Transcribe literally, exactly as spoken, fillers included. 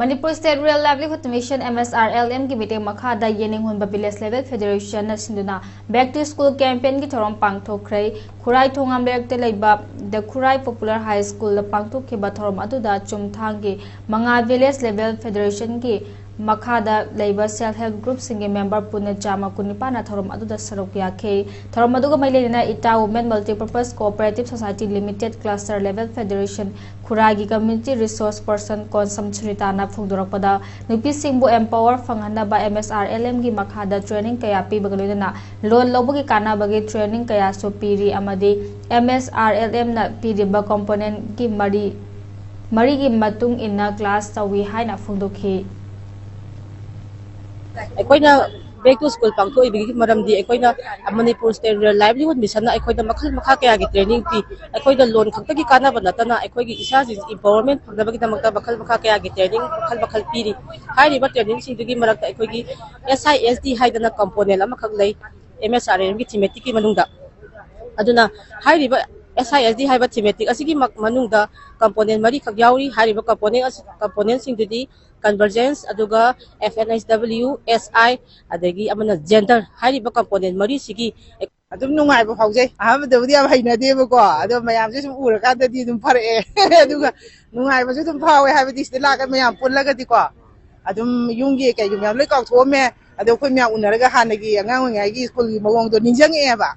Manipur state rural livelihood mission, M S R L ꯑꯦꯝꯒꯤ ꯃꯤꯠꯌꯦꯡ ꯃꯈꯥꯗ ꯌꯦꯟꯅꯤꯡꯍꯨꯟꯕ ꯚꯤꯂꯦꯖ ꯂꯦꯚꯦꯜ ꯐꯦꯗꯦꯔꯦꯁꯟꯅ ꯁꯤꯟꯗꯨꯅ ꯕꯦꯛ ꯇꯨ ꯁ꯭ꯀꯨꯜ ꯀꯦꯝꯄꯦꯟꯒꯤ ꯊꯧꯔꯝ ꯄꯥꯡꯊꯣꯛꯈ꯭ꯔꯦ꯫ ꯈꯨꯔꯥꯏ ꯊꯣꯉꯥꯝ ꯂꯩꯔꯛꯇ ꯂꯩꯕ ꯗ ꯈꯨꯔꯥꯏ ꯄꯣꯄꯨꯂꯔ ꯍꯥꯏ ꯁ꯭ꯀꯨꯜꯗ ꯄꯥꯡꯊꯣꯛꯈꯤꯕ ꯊꯧꯔꯝ ꯑꯗꯨꯗ ꯆꯨꯝꯊꯥꯡꯒꯤ ꯃꯉꯥ ꯚꯤꯂꯦꯖ ꯂꯦꯚꯦꯜ ꯐꯦꯗꯦꯔꯦꯁꯟꯒꯤ ꯃꯈꯥꯗ ꯂꯩꯕ ꯁꯦꯜꯐ ꯍꯦꯜꯞ ꯒ꯭ꯔꯨꯞꯁꯤꯡꯒꯤ ꯃꯦꯝꯕꯔ ꯄꯨꯟꯅ ꯆꯥꯝꯃ ꯀꯨꯟꯅꯤꯄꯥꯟꯅ ꯊꯧꯔꯝ ꯑꯗꯨꯗ ꯁꯔꯨꯛ ꯌꯥꯈꯤ꯫ ꯊꯧꯔꯝ ꯑꯗꯨꯒ ꯃꯔꯤ ꯂꯩꯅꯅ ꯏꯇꯥ women multipurpose cooperative society limited cluster level federation ꯈꯨꯔꯥꯏꯒꯤ ꯀꯝꯃ꯭ꯌꯨꯅꯤꯇꯤ ꯔꯤꯁꯣꯔꯁ ꯄꯔꯁꯟ ꯀꯣꯟꯁꯝ ꯁꯨꯅꯤꯇꯥꯅ ꯐꯣꯡꯗꯣꯔꯛꯄꯗ, ꯅꯨꯄꯤꯁꯤꯡꯕꯨ ꯑꯦꯝꯄꯥꯋꯔ ꯐꯪꯍꯟꯅꯕ ꯑꯦꯝ ꯑꯦꯁ ꯑꯥꯔ ꯑꯦꯜ ꯑꯦꯝꯒꯤ ꯃꯈꯥꯗ ꯇ꯭ꯔꯦꯅꯤꯡ ꯀꯌꯥ ꯄꯤꯕꯒ ꯂꯣꯏꯅꯅ ꯂꯣꯟ ꯂꯧꯕꯒꯤ ꯀꯥꯟꯅꯕꯒꯤ ꯇ꯭ꯔꯦꯅꯤꯡ ꯀꯌꯥꯁꯨ ꯄꯤꯔꯤ ꯑꯃꯗꯤ ꯑꯦꯝ ꯑꯦꯁ ꯑꯥꯔ ꯑꯦꯜ ꯑꯦꯝꯅ ꯄꯤꯔꯤꯕ ꯀꯣꯝꯄꯣꯅꯦꯟꯒꯤ ꯃꯔꯤ, ꯃꯔꯤꯒꯤ ꯃꯇꯨꯡ ꯏꯟꯅ ꯀ꯭ꯂꯥꯁ ꯇꯧꯏ ꯍꯥꯏꯅ ꯐꯣꯡꯗꯣꯛꯈꯤ꯫ ꯑꯩꯈꯣꯏꯅ ꯕꯦꯛ ꯇꯨ ꯁ꯭ꯀꯨꯜ ꯄꯥꯡꯊꯣꯛꯏꯕꯒꯤ ꯃꯔꯝꯗꯤ ꯑꯩꯈꯣꯏꯅ ꯃꯅꯤꯄꯨꯔ ꯁ꯭ꯇꯦꯠ ꯔꯨꯔꯦꯜ ꯂꯥꯏꯚꯂꯤꯍꯨꯗ ꯃꯤꯁꯟꯅ ꯑꯩꯈꯣꯏꯗ ꯃꯈꯜ ꯃꯈꯥ ꯀꯌꯥꯒꯤ ꯇ꯭ꯔꯦꯅꯤꯡ ꯄꯤ꯫ ꯑꯩꯈꯣꯏꯗ ꯂꯣꯟ ꯈꯛꯇꯒꯤ ꯀꯥꯟꯅꯕ ꯅꯠꯇꯅ ꯑꯩꯈꯣꯏꯒꯤ ꯏꯁꯥꯁꯤꯡꯁꯤ ꯏꯝꯄꯥꯋꯔꯃꯦꯟ ꯐꯪꯅꯕꯒꯤꯗꯃꯛꯇ ꯃꯈꯜ ꯃꯈꯥ ꯀꯌꯥꯒꯤ ꯇ꯭ꯔꯦꯅꯤꯡ ꯃꯈꯜ ꯃꯈꯜ ꯄꯤꯔꯤ꯫ ꯍꯥꯏꯔꯤꯕ ꯇ꯭ꯔꯦꯅꯤꯡꯁꯤꯡꯗꯨꯒꯤ ꯃꯔꯛꯇ ꯑꯩꯈꯣꯏꯒꯤ ꯑꯦꯁ ꯑꯥꯏ ꯑꯦꯁ ꯗꯤ ꯍꯥꯏꯗꯅ ꯀꯝꯄꯣꯅꯦꯟ ꯑꯃꯈꯛ ꯂꯩ ꯑꯦꯝ ꯑꯦꯁ ꯑꯥꯔ ꯑꯦꯝꯒꯤ ꯊꯤꯃꯦꯇꯤꯛꯀꯤ ꯃꯅꯨꯡꯗ꯫ ꯑꯗꯨꯅ ꯍꯥꯏꯔꯤꯕ ꯑꯦꯁ ꯑꯥꯏ ꯑꯦꯁ ꯗꯤ ꯍꯥꯏꯕ ꯊꯤꯃꯦꯇꯤꯛ ꯑꯁꯤꯒꯤ ꯃ-, ꯃꯅꯨꯡꯗ ꯀꯝꯄꯣꯅꯦꯟ ꯃꯔꯤꯈꯛ ꯌꯥꯎꯔꯤ꯫ ꯍꯥꯏꯔꯤꯕ ꯀꯝꯄꯣꯅꯦꯟ ꯑꯁꯤ, ꯀꯝꯄꯣꯅꯦꯟꯁꯤꯡꯗꯨꯗꯤ ꯀꯟꯚꯔꯖꯦꯟꯁ, ꯑꯗꯨꯒ ꯑꯦꯐ ꯑꯦꯟ ꯑꯩꯆ ꯗꯕ꯭ꯂꯤꯎ, ꯑꯦꯁ ꯑꯥꯏ, ꯑꯗꯒꯤ ꯑꯃꯅ ꯖꯦꯟꯗꯔ꯫ ꯍꯥꯏꯔꯤꯕ ꯀꯝꯄꯣꯅꯦꯟ ꯃꯔꯤꯁꯤꯒꯤ ꯑꯗꯨꯝ ꯅꯨꯡꯉꯥꯏꯕ ꯐꯥꯎꯖꯩ꯫ ꯑꯍꯥꯟꯕꯗꯕꯨꯗꯤ ꯌꯥꯝ ꯍꯩꯅꯗꯦꯕꯀꯣ, ꯑꯗꯣ ꯃꯌꯥꯝꯁꯦ ꯁꯨꯝ ꯎꯔꯀꯥꯟꯗꯗꯤ ꯑꯗꯨꯝ ꯐꯔꯛꯑꯦ꯫ ꯑꯗꯨꯒ ꯅꯨꯡꯉꯥꯏꯕꯁꯨ ꯑꯗꯨꯝ ꯐꯥꯎꯋꯦ, ꯍꯥꯏꯕꯗꯤ ꯁꯤꯗ ꯂꯥꯛꯑꯒ ꯃꯌꯥꯝ ꯄꯨꯜꯂꯒꯗꯤꯀꯣ꯫ ꯑꯗꯨꯝ ꯌꯨꯝꯒꯤ ꯀꯩꯒꯤ ꯃꯌꯥꯝ ꯂꯣꯏ ꯀꯥꯎꯊꯣꯛꯑꯝꯃꯦ꯫ ꯑꯗꯣ ꯑꯩꯈꯣꯏ ꯃꯌꯥꯝ ꯎꯅꯔꯒ ꯍꯥꯟꯅꯒꯤ ꯑꯉꯥꯡ ꯑꯣꯏꯔꯤꯉꯩꯒꯤ ꯁ꯭ꯀꯨꯜꯒꯤ ꯃꯑꯣꯡꯗꯣ ꯅꯤꯡꯁꯤꯡꯉꯛꯑꯦꯕ꯫